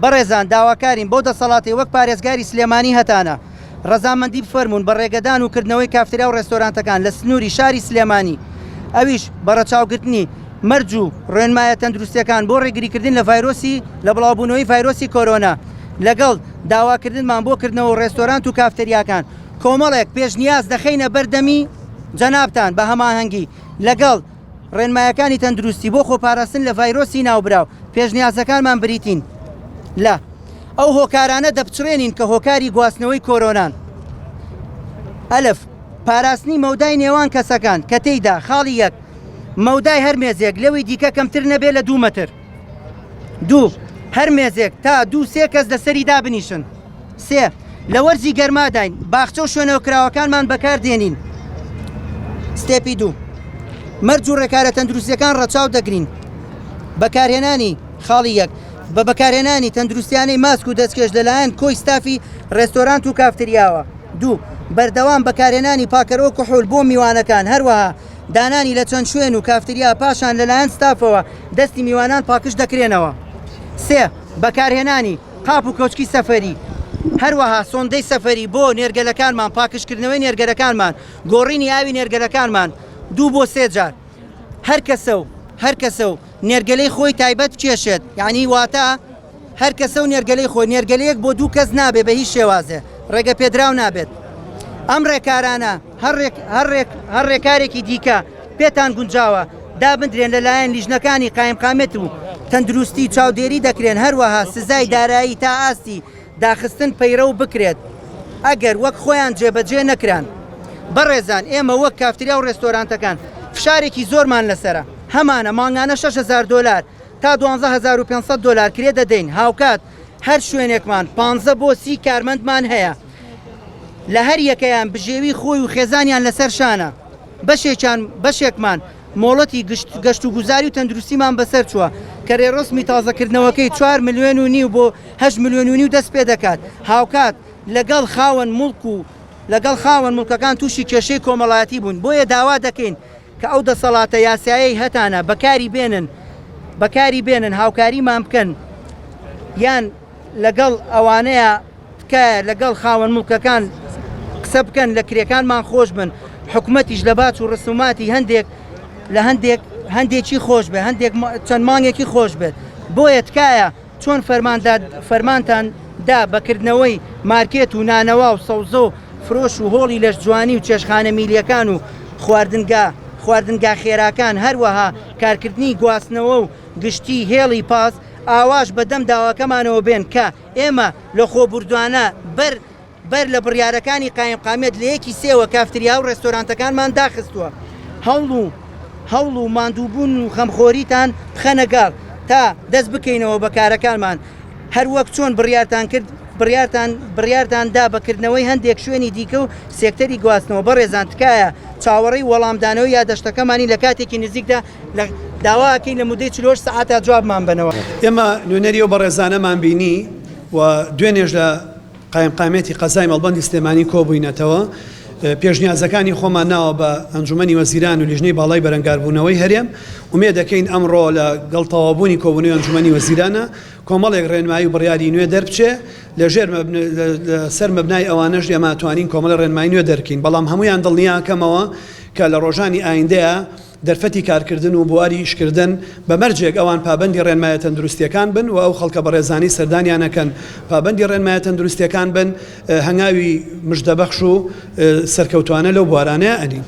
بەڕێزان داواکارین بەو دەسەڵاتەی وەک پارێزگاری سلێمانی هەتانە ڕەزامەندی بفەرموون بە ڕێگەدان و کردنەوەی کافتریا و ڕێستۆرانتەکان لە سنووری شاری سلێمانی ئەویش بە ڕەچاوگرتنی مەرج و ڕێنمایە تەندروستیەکان بۆ ڕێگریکردن لە ڤایرۆسی لە بڵاوبوونەوەی ڤایرۆسی کۆرۆنا لەگەڵ داواکردنمان بۆ کردنەوە ڕێستۆرانت و کافتریاکان کۆمەڵێک پێشنیاز دەخەینە بەردەمی جەنابتان بە هەماهەنگی لەگەڵ ڕێنمایەکانی تەندروستی بۆ خۆپاراستن لە ڤایرۆسی ناوبراو، پێشنیازەکانمان بریتین لە، ئەو هۆکارانە دەپچڕێنین کە هۆکاری گواستنەوەی کۆرۆنان. ئەلف، پاراستنی مەودای نێوان کەسەکان کە تێیدا، خاڵی یەک، مەودای هەر مێزێک لەوی دیکە کەمتر نەبێت لە دوو مەتر. دوو، هەر مێزێک تا دوو سێ کەس لەسەری دابنیشن. سێ، لە وەرزی گەرماداین، باخچە و شوێنە کراوەکانمان بەکار دێنین. step ی دوو، مەرج و ڕێکارە تەندروستیەکان ڕەچاو دەگرین. بەکارهێنانی، خاڵی یەک، بە بەکارهێنانی تەندروستیانەی ماسک و دەستکێش لەلایەن کۆی ستافی ڕێستۆرانت و کافتریاوە. دوو، بەردەوام بەکارهێنانی پاکەرەوە کحول بۆ میوانەکان، هەروەها دانانی لە چەند شوێن و کافتریا پاشان لەلایەن ستافەوە دەستی میوانان پاکژ دەکرێنەوە. سێ، بەکارهێنانی. قاپ و کەوچکی سەفەری، هەروەها سۆندەی سەفەری بۆ نێرگەلەکانمان، پاکژکردنەوەی نێرگەلەکانمان، گۆڕینی ئاوی نێرگەلەکانمان دوو بۆ سێ جار. هەر کەسە و هەر کەسە و نێرگەلەی خۆی تایبەت بکێشێت، یانی واتە هەر کەسە و نێرگەلەی خۆی، نێرگەلەیەک بۆ دوو کەس نابێت بە هیچ شێوازێ، ڕێگە پێدراو نابێت. ئەم ڕێکارانە هەر ڕێک هەر ڕێک هەر ڕێکارێکی دیکە پێتان گونجاوە دابندرێن لەلایەن لیژنەکانی قایمقامیەت و تەندروستی چاودێری دەکرێن، هەروەها سزای دارایی تا ئاستی داخستن پەیڕەو بکرێت ئەگەر وەک خۆیان جێبەجێ نەکران. بەڕێزان ئێمە وەک کافتریا و ڕێستۆرانتەکان فشارێکی زۆرمان لەسەرە، هەمانە مانگانە 6000 دۆلار تا 12500 دۆلار کرێ دەدەین، هاوکات هەر شوێنێکمان پانزە بۆ 30 کارمەندمان هەیە لە هەر یەکەیان بژێوی خۆی و خێزانیان لەسەر شانە. بەشێکیان بەشێکمان مۆڵەتی گەشتوگوزاری و تەندروستیمان بەسەر چووە کە رێڕەسمی تازەکردنەوەکەی چوار ملیۆن و نیو بۆ هەشت ملیۆن و نیو دەست پێدەکات هاوکات لەگەڵ خاوەن موڵک و لەگەڵ خاوەن موڵکەکان تووشی کێشەی کۆمەڵایەتی بوون بۆیە داوا دەکەین کە ئەو دەسەڵاتە یاسایەی هەتانە بەکاری بێنن بەکاری بێنن هاوکاریمان بکەن یان لەگەڵ ئەوانەیە تکایە لەگەڵ خاوەن موڵکەکان قسە بکەن لە کرێکانمان خۆش بن حکومەتیش لە باج و ڕسوماتی هەندێک لە هەندێک هەندێکی خۆش بێ هەندێک چەند مانگێکی خۆش بێت بۆیە تکایە چۆن فەرماندا فەرمانتان دا بەکردنەوەی مارکێت و نانەوا و سەوزە و فرۆش و هۆڵی لەشجوانی و چێشخانە میلیەکان و خواردنگا خواردنگا خێراکان هەروەها کارکردنی گواستنەوە و گشتی هێڵی پاس ئاواش بەدەم داواکەمانەوە بێن کە ئێمە لەخۆبوردوانە بەر بەر لە بڕیارەکانی قایمقامیەت لە یەکی سێوە کافتریا و ڕێستۆرانتەکانمان داخستووە. هەوڵ و هەوڵ و ماندووبوون و خەمخۆریتان بخەنە گەڕ تا دەست بکەینەوە بە کارەکانمان. هەر وەک چۆن بڕیارتان کرد بڕیارتان بڕیارتان دا بە کردنەوەی هەندێک شوێنی دیکە و سێکتەری گواستنەوە. بەڕێزان تکایە چاوەڕێی وەڵامدانەوەی یادەشتەکەمانین لە کاتێکی نزیکدا لە داوا ئەکەین لە مودەی 48 سەعاتا جوابمان بەنەوە. ئێمە نوێنەری ئەو بەڕێزانەمان بینی و دوێنێش لە قایمقامیەتی قەزای مەڵبەندی سلێمانی کۆبووینەتەوە، پێشنیازەکانی خۆمان ناوە بە ئەنجومەنی وەزیران و لیژنەی باڵای بەرەنگاربوونەوەی هەرێم، ئومێد دەکەین ئەمڕۆ لە گەڵ تەواوبوونی کۆبوونەوەی ئەنجومەنی وەزیرانە کۆمەڵێک ڕێنمایی و بڕیاری نوێ دەربچێ، لە ژێر لە سەر مەبنای ئەوانەش ئێمە توانین کۆمەڵێ ڕێنمایی نوێ دەرکەین، بەڵام هەموویان دڵنیاکەمەوە کە لە ڕۆژانی ئایندەیا دەرفەتی کارکردن و بواری ئیشکردن، بە مەرجێک ئەوان پابەندی ڕێنمایە تەندروستییەکان بن و ئەو خەڵکە بەڕێزانەی سەردانیان ئەکەن پابەندی ڕێنمایە تەندروستییەکان بن، هەنگاوی مژدەبەخش و سەرکەوتوانە لەو بوارانەیا ئەنین.